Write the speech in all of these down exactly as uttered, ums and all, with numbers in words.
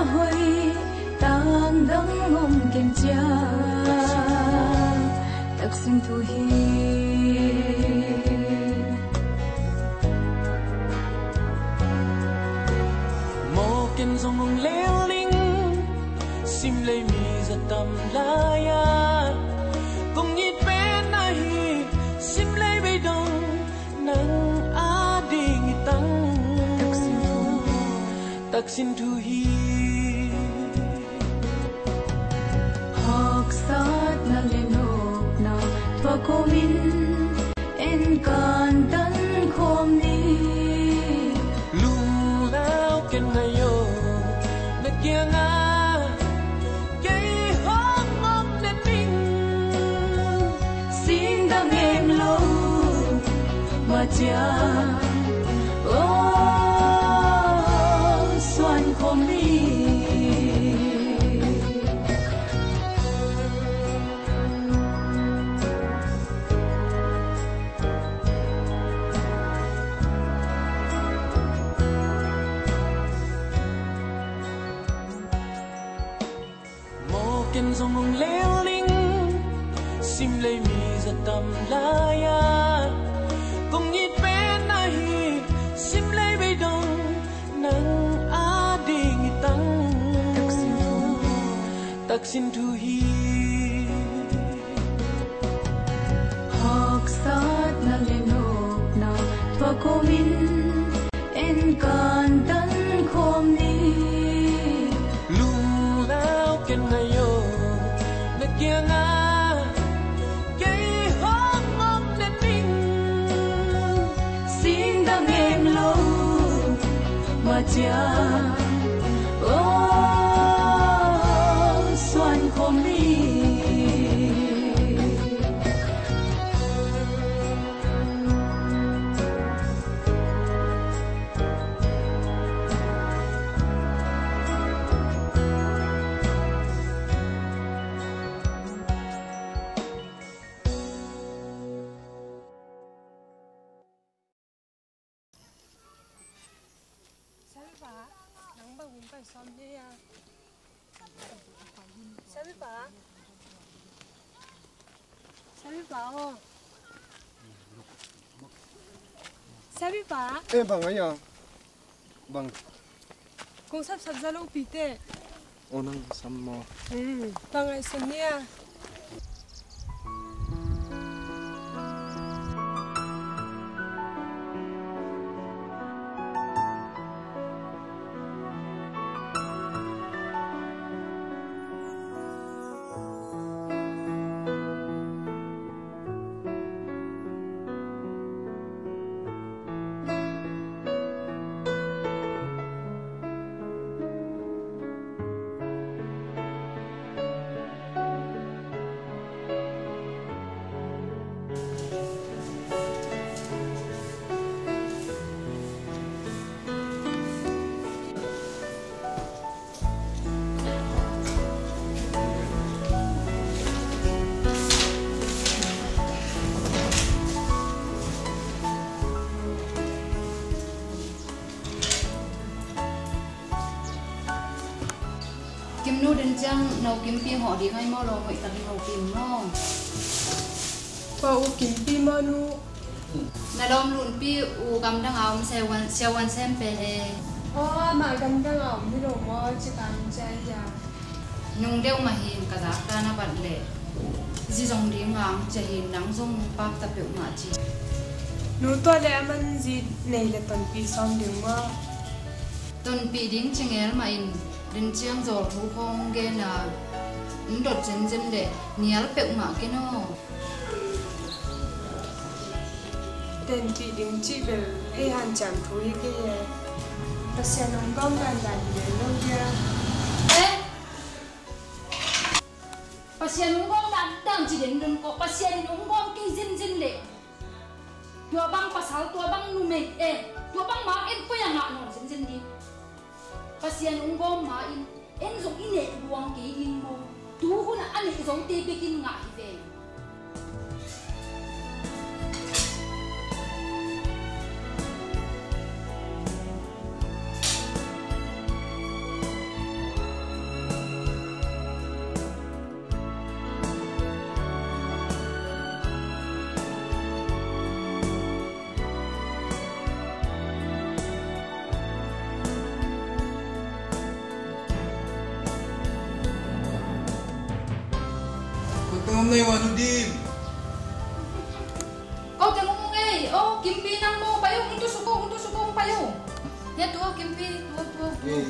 Hoih tangdang om ken cia, taksin thu hi. Mawk in zong hong lel ning, simlei mi za tam lai-a, kong it pen ahi, simlei beidong nang ading i tang. Taksin thu hi. Haksatna le nopna thuak khawmin en kantan khawm ni. Lunglau ken ngai aw, na kiangah kei hong om den ning. Singdang em lo mah ciang, oh, suan khawm ni. Mawk in zong hong lel ning, simlei mi za tam lai-a, kong it pen ahi, simlei beidong nang ading i tang. Taksin thu hi. Haksatna le nopna thuak khawmin en kantan khawm ni. Lunglau ken ngai aw, na kiangah kei hong om den ning. Singdang em lo mah ciang, oh, suan khawm ni. Sabipa, nang bang hun pai sawm ni a. Sabipa. Sabipa aw. Sabipa. Eh, bang a ya. Bang. Kong sapsap za lo pi teh. Aw, nang sam maw? Hmm, bang ngaihsun ni a. Kimnu den ciang no Kimpi hawh ding ai maw, lo hoih tak lo pin maw? Kua u Kimpi maw nu? Na lawm lunpi u gamdang a om siavuan, siavuan sem pen e. Aw, amah gamdang a om hi lo maw, ci kan cia hi a. Nung deuh mah hin ka zak dan a bat leh zi zong ding ngang cia hin, nang zong pak ta peuhmah ci. Nu, tua leh a man zi nei leh tonpih sawm ding maw? Tonpih ding ci ngel mah in, den ciang zawl thu khawng gen a, in dot zenzen leh nial peuhmah ken aw. Tenpih ding cih bel ei hanciam thu hi kei e. Pasian hong gawm dandan hi lo dia. Eh! Pasian hong gawm dandan ci den dun ko. Pasian in hong gawm kei zenzen leh tua bang pasal, tua bang numei, eh, tua bang ma en koi a ngah nawn zenzen ding. Pasian hong gawm ma-in en zong i neh buang kei ding maw? Tu hun a a neh zongte bekin ngah hi ve. Om nei wa nu dim. Ko teng ung ei. O Kimpi, nang maw, pai ung, ung tu suk o, ung tu suk o, ung pai ung. Hia tu o Kimpi, tu o, tu o. Ei.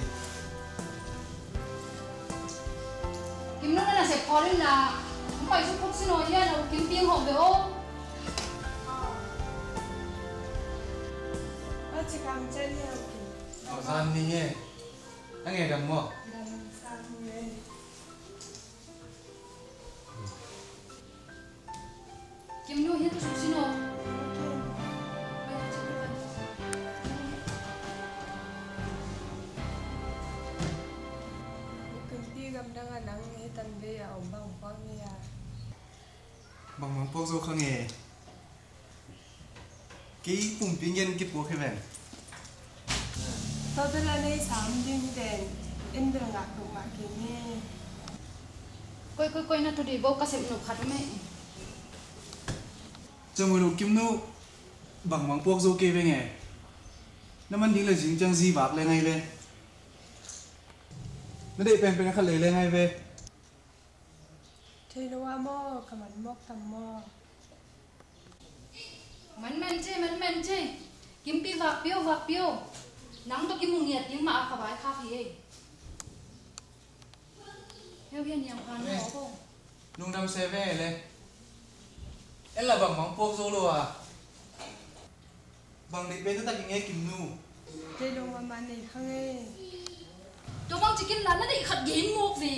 Kimnu, na nasep khawl in la, hong pai suk phot sin aw, hia na u Kimpi hong hawh ve aw. Aw, ci kam chen hia u Kim. Aw, zan ni nge. A nge dam maw? Dam sam nge. Kimnu, hia tu suk sin aw. U Kimpi, gamdang a nang hi tan ve a om bang puak nge a? Bangmah puak zo kha nge. Kei pumpi ngen kipuak hi ven. Tua bel a nei sam ding hi ven. En bel ngak tuk mah kei nge. Koi, koi, koi na tu dih bo, ka sep nop khat om e. Ciang mui lo Kimnu, bangmah puak zo kei ve nge. Na man ding le zing ciang zi vak le ngai ve. Na deih penpen khat lei le ngai ve. Thei lo ah maw, ka man mawk tam maw? Man man ce, man man ce. Kimpi, vakpi o, vakpi o. Nang tawh kimu ngiat ding mah a kha vai khak hi ei. Heu hian niang khan maw ko. Lungdam se ve le. En la bangmah puak zo lo a. Bang deih pen taktak i nge Kimnu? Deih lo mahmah nei kha nge. Tua bang ci ken la, na deih khat gen mawk ve.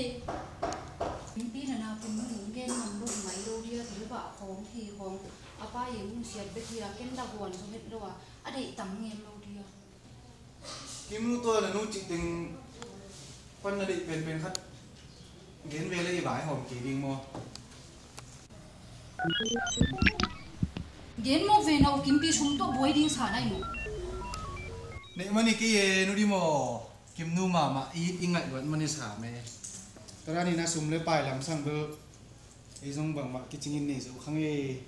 Kimpi, na nau Kimnu hong gen ngam lo mai lo dia, thil bah khawng, thi khawng. A pa i hong nusiat bek hi a, ken dah guan zong het lo a, a deih tam ngen lo dia. Kimnu, tua na nu cih teng pan na deih penpen khat gen ve le i vaihawm kei ding maw? Gen mawk ve na u Kimpi, sum tawh buai ding sa nai maw? Neih man i kei e nu dim aw. Kimnu mahmah i it i ngaih luat man i sa me. Tua dan in a sum le pai lamsang bel ei zong bangmah kicingin nei zo kha nge.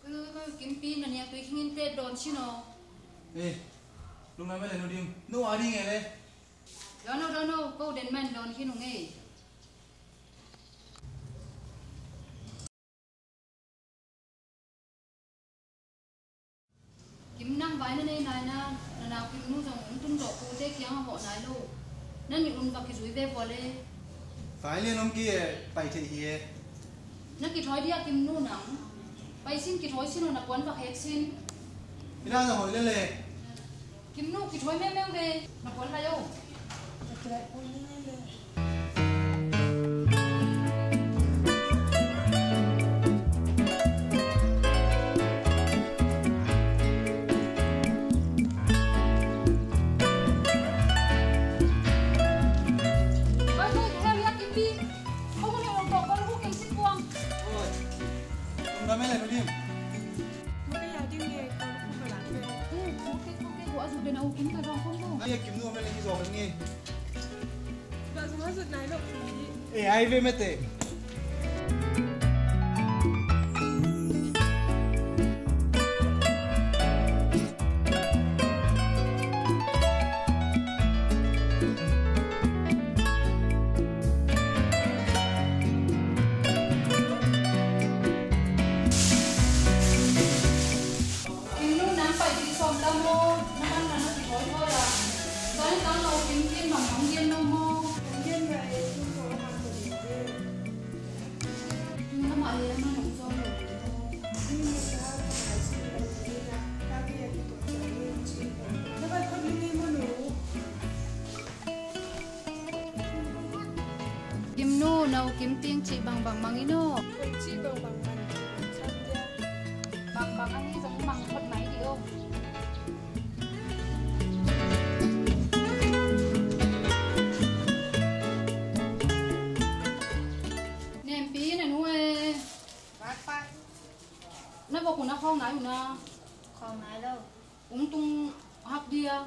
Koi, koi, koi, Kimpi, na niak tui khingin tet dawn sin aw. Eh, lungdam e le nu dim. Nu a ding e le. Dawn o, dawn o, ko den man dawn khin ung ei. Kim, nang vai na nei nai na, na nau Kimnu zong hong tun tawh pute kiang a hawh nai lo. Na nih un va kizui ve vua le. Vai lian om ki e, pai thei hi e. Na kithawi dia Kimnu nang? Pai sin, kithawi sin aw, na puan va khek sin. Hi dan a hoih le le. Kimnu, kithawi mengmeng ve. Na puan lai o. Oi, oi, hei, ya Kimpi. Ko mun hei ong tawh ko, ko kei sit puang. Oi. Ong dam e le nu dim. Tua kei a ding nge, ko ko ka lak ve. Eh, tua kei, tua kei, ko a zuk den a u Kim ka zong ko ko. Ai a Kim nu a me le hi zong nge. Ba zong a zut nai lo. Eh, ai ve mete. Kimnu, nang pai ding sawm lam maw? Na man na na kithawi thawi a. Zani tang lo Kim, Kim bang bang gen lo maw? Gen bai, Kim ko hang ko ding. Kimnu, no Kim ting cih bangbang mang in aw. Cih bangbang mang. Bangbang ang i zong mang phot mai dih aw. Nempi, na nu e. Pak, pak. Na vok uh na khawng nai uh na. Khawng nai lo. Ung tung hak dia.